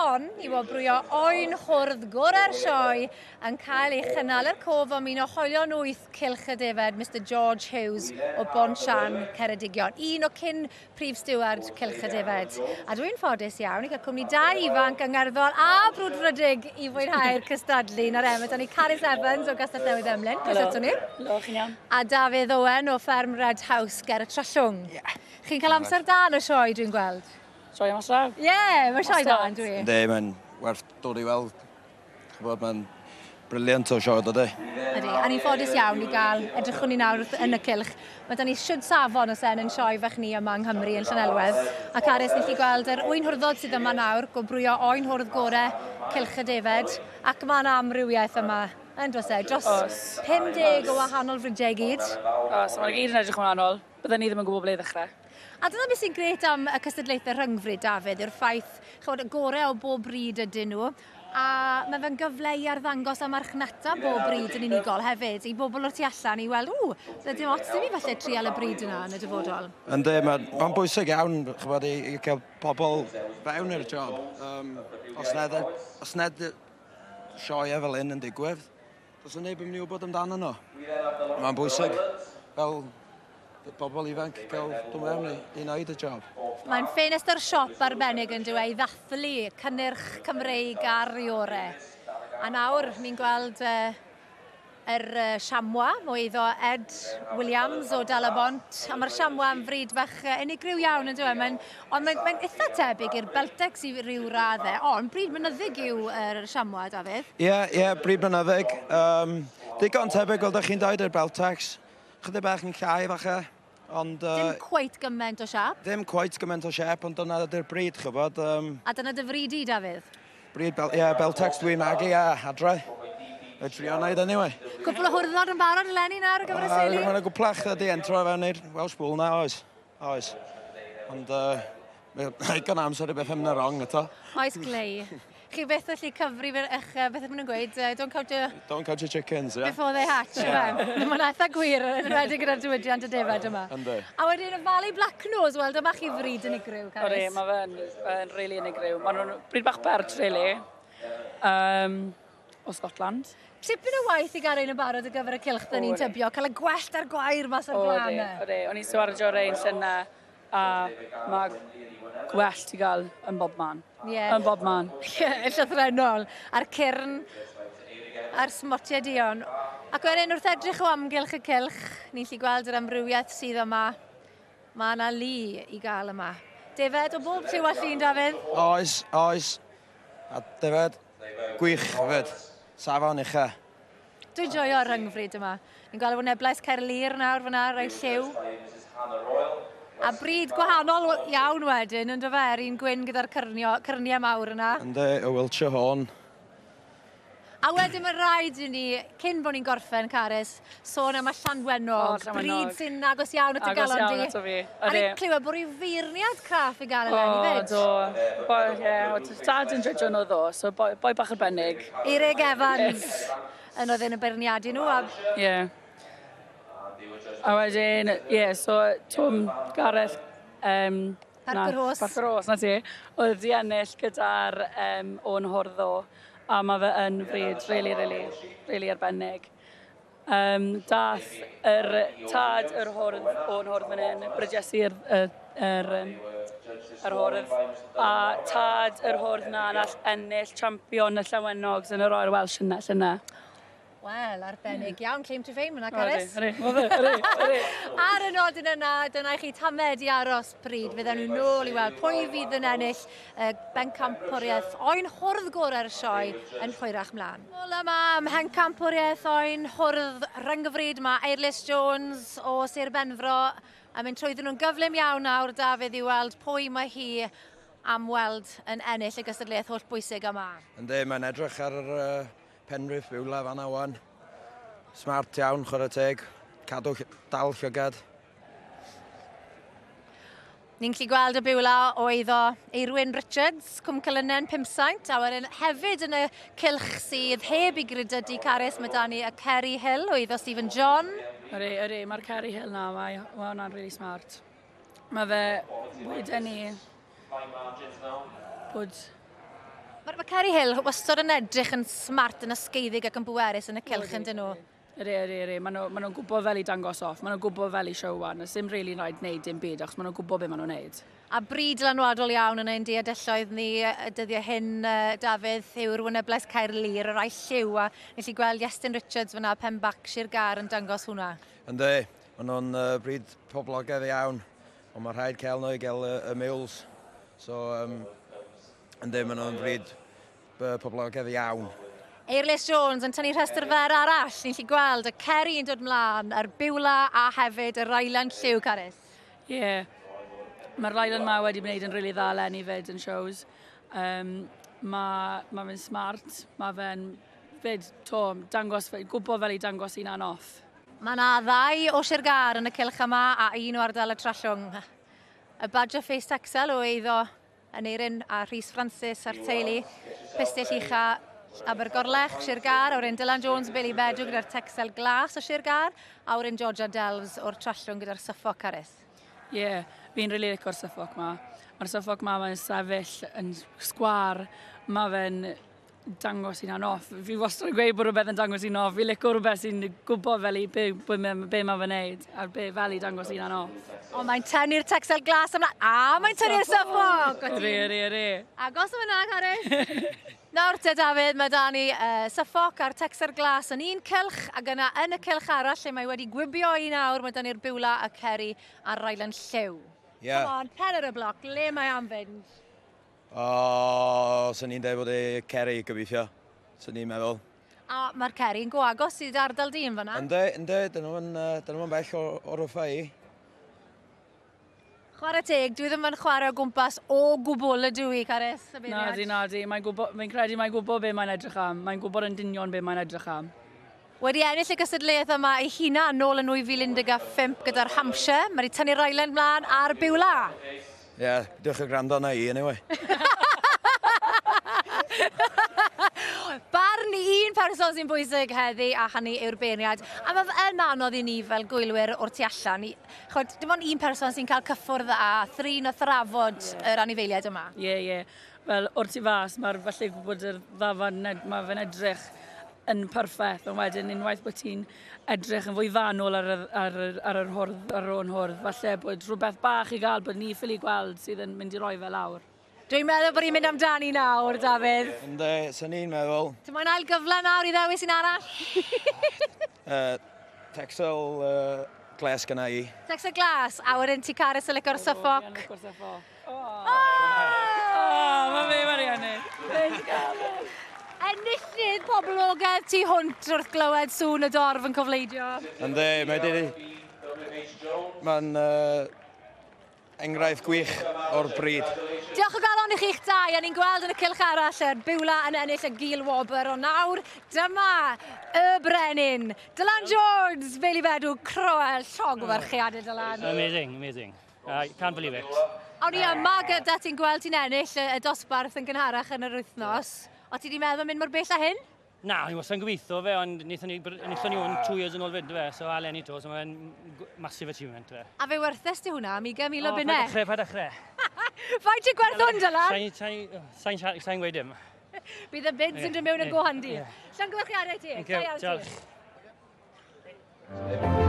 hon i wobrwyo oen hwrdd gorau'r sioe yn cael ei chynnal er cof am un o hoelion wyth Cylch y Defaid, Mister George Hughes o Bont-sian, Ceredigion, un o cyn prif stiward Cylch y Defaid. A dwi'n ffodus iawn i gael cwmni dau ifanc angerddol a brwdfrydig i fwynhau'r cystadlu. Nawr em, mae 'da ni Carys Evans o Gastell Newydd Emlyn, croeso ato ni. Helo, chi'n iawn? A Dafydd Owen o fferm Red House ger y Trallwng. Ie. Chi'n cael amser da yn y sioe, dwi'n gweld? Sioe mas draw. Ie, yeah, mae sioe da yn dwi. Yndi, mae'n werth dod i weld. Ch'bod, mae'n brilliant o sioe, dydy? Ydy, a ni'n ffodus iawn i gael, edrychwn ni nawr yn y cylch, mae da ni siwd safon os en yn sioe fach ni yma yng Nghymru yn Llanelwedd. A Carys, ni'n gallu gweld yr oen hwrddod sydd yma nawr, gwobrwyo oen hwrdd gore Cylch y Defaid, ac mae yna amrywiaeth yma yn does e, dros Oes. 50 o wahanol fridiau i gyd. Oes, mae'n gyd yn edrych yn wahanol. Bydden ni ddim yn gwybod ble i ddechrau. A dyna beth sy'n grêt am y cystadlaethau rhyngfryd, Dafydd, yw'r ffaith, ch'mod, y gore o bob bryd ydyn nhw, a mae fe'n gyfle i arddangos a marchnata bob bryd yn unigol hefyd, i bobl o'r tu allan i weld, ww, dim ots 'da fi falle trial y bryd yna yn y dyfodol. Yndi, mae'n ma bwysig iawn, ch'mod, i, i cael pobl fewn i'r job. Os nad, os nad sioe fel hyn yn digwydd, does 'na neb yn mynd i wybod amdano nhw. Mae'n bwysig, fel bobl ifanc gael dod mewn i wneud y job. Mae'n ffenestr siop arbennig yn dyw e i ddathlu cynnyrch Cymreig ar ei ore. A nawr ni'n gweld yr chamois, o eiddo Ed Williams o Dal-y-bont. A mae'r chamois yn fryd fach unigryw iawn yn dyw e. Mae'n, ond mae'n mae eitha tebyg i'r Beltex i ryw raddau. Ond bryd mynyddig yw yr chamois, Dafydd. Ie, yeah, ie, yeah, bryd mynyddig. Digon tebyg, fel ydych chi'n dweud, i'r Beltex. Chydig bach yn llai, falle. Ond, Dim cweit gymaint o siap. Ddim cweit gymaint o siap, ond dyna ydy'r bryd, chybod. A dyna dy fryd i, Dafydd? Bryd, ie, yeah, Beltex dwi'n magu a adre. Y trio wneud anyway. Cwpl o hwrddod yn barod eleni nawr ar gyfer y seili? Mae'n gwplach ydi entro fewn i'r Welsh Bull na, oes. Oes. Ond mae gan amser i beth yn mynd wrong eto. Oes, Glei. Chi byth allu cyfri fyr eich, beth ydyn nhw'n gweud, don't count your... Don't count your chickens, yeah. Before they hatch, yeah. Mae'n eitha gwir, yn enwedig gyda'r diwydiant y defaid yma. Yndi. A wedyn y Valley Black Nose, wel, dyma chi fryd unigryw, Carys. Odi, mae fe'n fe really unigryw. Maen nhw'n bryd bach bert, really. O Scotland. Tipyn o waith i gael ein yn barod ar gyfer y cylch, dyn ni'n tybio. Cael y gwellt a'r gwair mas o'r blaen. Odi, odi. O'n i'n stiwardio rein llynedd a mae gwellt i gael yn bob man. Yeah. Yn bob man. Ie, yn llythrennol. A'r cyrn, a'r smotiau duon. Ac wedyn wrth edrych o amgylch y cylch, ni'n gallu gweld yr amrywiaeth sydd yma. Mae yna lu i gael yma. Defed o bob lliw a llun, Dafydd? Oes, oes. A defed, gwych hefyd. Safon ucha. Dwi'n joio'r rhyngfryd yma. Ni'n gweld y Neblais Caerlŷr nawr fyna, rhoi lliw. A bryd gwahanol iawn wedyn, yn dyfe, yr un gwyn gyda'r cyrniau mawr yna. Yndi, y Wiltshire Horn. A wedyn mae rhaid i ni, cyn bod ni'n gorffen, Carys, sôn am y Llanwenog. O, Llanwenog. Bryd sy'n agos iawn at y Agos galon iawn di. ato fi. A ni'n clywed bod rhyw feirniad craff i gael eleni O, fyd. do. Boi, ie, o, dad yn judge nhw ddo, so boi, boi bach arbennig. Eirig Evans yn oedd yn y beirniadu nhw. A Ie. Yeah. A wedyn, ie, yeah, so Twm, Gareth... Parc yr Rhos. Parc yr Rhos, na ti. Oedd di ennill gyda'r o'n hwrddo, a mae fe yn fryd really, really, really arbennig. Dath yr tad yr hwrdd o'n hwrdd fan hyn, Bridgesi'r yr hwrdd, a tad yr hwrdd na nath ennill champion y Llanwenogs yn y Royal Welsh yna, llynedd. Wel, arbennig iawn, claim to fame yna, Carys. Ydy, ydy, ydy. Ar y nodyn yna, dyna i chi tamed i aros pryd. Fydden nhw nôl i weld pwy fydd yn ennill y bencampwriaeth oen hwrdd gorau'r sioe yn hwyrach mlaen. Nôl yma ym mhencampwriaeth oen hwrdd rhyngfryd, mae Eirlys Jones o Sir Benfro yn mynd trwyddyn nhw'n gyflym iawn nawr, Dafydd, i weld pwy mae hi am weld yn ennill y gystadleuaeth holl bwysig yma. Yndi, mae'n edrych ar yr Penrith Beulah fan'na wan. Smart iawn, chwarae teg. Cadw dal llygad. Ni'n gallu gweld y Beulah o eiddo Eirwyn Richards, Cwm Celynen, Pumsaint, a wedyn hefyd yn y cylch sydd heb i grydydu Carys, mae 'da ni y Kerry Hill o eiddo Stephen John. Ydy, ydy, mae'r Kerry Hill na, mae hwnna'n really smart. Mae fe wedi ni bod Mae ma Kerry Hill wastad yn edrych yn smart, yn ysgeiddig ac yn bwerus yn y cylch yn dyn nhw. Ydy, ydy, ydy. Maen nhw'n ma nhw gwybod fel i dangos off, maen nhw'n gwybod fel i show one. Does dim really rhaid wneud dim byd, achos maen nhw'n gwybod beth maen nhw'n wneud. A bryd dylanwadol iawn yn ein diadelloedd ni y dyddiau hyn, Dafydd, yw'r Wyneblais Caerlŷr, y rai lliw, a nes i gweld Iestyn Richards fyna, pen bac Sir Gâr yn dangos hwnna. Yndi, maen nhw'n bryd poblogaidd iawn, ond mae rhaid cael nhw i gael y, y mules. So, yndi, maen nhw'n bryd poblogaidd iawn. Eirlys Jones yn tynnu rhestr fer arall. Ni'n gallu gweld y Kerry yn dod mlaen, yr Biwla a hefyd y Ryland lliw, Carys. Ie. Yeah. Mae'r Ryland ma wedi gwneud yn rili really dda eleni fyd yn shows. Um, mae ma fe'n smart, mae fe'n fyd, to, dangos, gwybod fel i dangos hunan off. Mae yna ddau o Sir Gâr yn y cylch yma a un o ardal y Trallwng. Y Badger Face Texel o eiddo Aneurin a Rhys Francis a'r teulu, Pistyll Ucha Abergorlech, Sir Gâr, a wedyn Dylan Jones, Billy Bedw gyda'r Texel Glas o Sir Gâr, a wedyn Georgia Delves o'r Trallwng gyda'r Suffolk, Carys. Ie, yeah, fi'n rili really licio'r Suffolk ma. Mae'r Suffolk ma mae'n sefyll yn sgwâr, mae fe'n dangos hunan off. Fi wastad yn gweud bod rhywbeth yn dangos hunan off. Fi licio rhywbeth sy'n gwybod fel i be, be, be, be mae fe'n neud a be fel i dangos hunan off. O, mae'n tynnu'r Texel glas ymlaen. A, mae'n tynnu'r Suffolk! Ydy, ydy, ydy. Agos am yna, Carys. Nawr te, Dafydd, mae da ni Suffolk a'r Texel glas yn un cylch, ac yna yn y cylch arall lle mae wedi gwibio i nawr, mae da ni'r Biwla, y Kerry a'r Ryland Lliw. Yeah. Come on, pen ar y bloc, le mae am fynd? O, swn i'n dweud bod e Kerry, gobeithio. Swn i'n meddwl. A mae'r Kerry yn go agos i ardal di yn fanna. Ynddi, ynddi, dyn nhw'n dyn nhw'n bell o'r wrtha i. Chwarae teg, dwi ddim yn chwarae o gwmpas o gwbl ydw i, Carys. y beirniad. Nadi, nadi. Mae'n gwybod, fi'n credu mae'n gwybod be mae'n edrych am. Mae'n gwybod yn union be mae'n edrych am. Wedi ennill y gystadleuaeth yma ei hunan nôl yn 2015 gyda'r Hampshire. Mae wedi tynnu'r Ryland mlaen a'r Biwla. Ie, yeah, diolch o gwrando na i, anyway. Barn un person sy'n bwysig heddi, a hynny yw'r beirniad. A mae yn anodd i ni fel gwylwyr o'r tu allan. Chod, dim ond un person sy'n cael cyffwrdd a thrin a thrafod yr anifeiliaid yma. Ie, yeah, ie. Yeah. Fel o'r tu fas, mae'r falle bod yr ddafad, mae fe'n edrych yn perffaith, ond wedyn unwaith bod ti'n edrych yn fwy fanwl ar, yr, ar, yr, ar yr hwrdd, ar yr o'n hwrdd, falle bod rhywbeth bach i gael bod ni ffili gweld sydd yn mynd i roi fe lawr. Dwi'n meddwl bod ni'n mynd amdani nawr, Dafydd. Ynddi, swn i'n meddwl. Ti'n moyn ail gyfle nawr i ddewis un arall? Texel glas gyna i. Texel glas, a wedyn ti Carys yn licio'r Suffolk. Fi'n licio'r Suffolk. Oh, mae fe wedi ennill. Enillydd poblogaidd tu hwnt wrth glywed sŵn y dorf yn cofleidio. Ynddi, mae di... Mae'n enghraifft gwych o'r bryd. Diolch o galon i chi'ch dau, a ni'n gweld yn y cylch arall yr Biwla yn ennill y gil wobr. O nawr, dyma y brenin. Dylan Jones, Bailey Bedw, Croel, llogfarchiadau Dylan. Amazing, amazing. I can't believe it. O'n i yma gyda ti'n gweld ti'n ennill y dosbarth yn gynharach yn yr wythnos. O ti di meddwl mynd mor bell â hyn? Na, o'n i wastad yn gobeithio fe, ond wnaethon ni, enillon ni hwn 2 years yn ôl fyd, fe, so a eleni to, so mae'n massive achievement, fe. A fe werthes ti hwnna am 20,000 o O, bunnau. paid dechrau, paid dechrau. Faint yw gwerth hwn, Dylan? Sa'n sa'n sa'n gweud dim. Bydd y bids yn dod mewn yn go handi. Ie. Llongyfarchiadau ti. Thank you, Da iawn ti. diolch.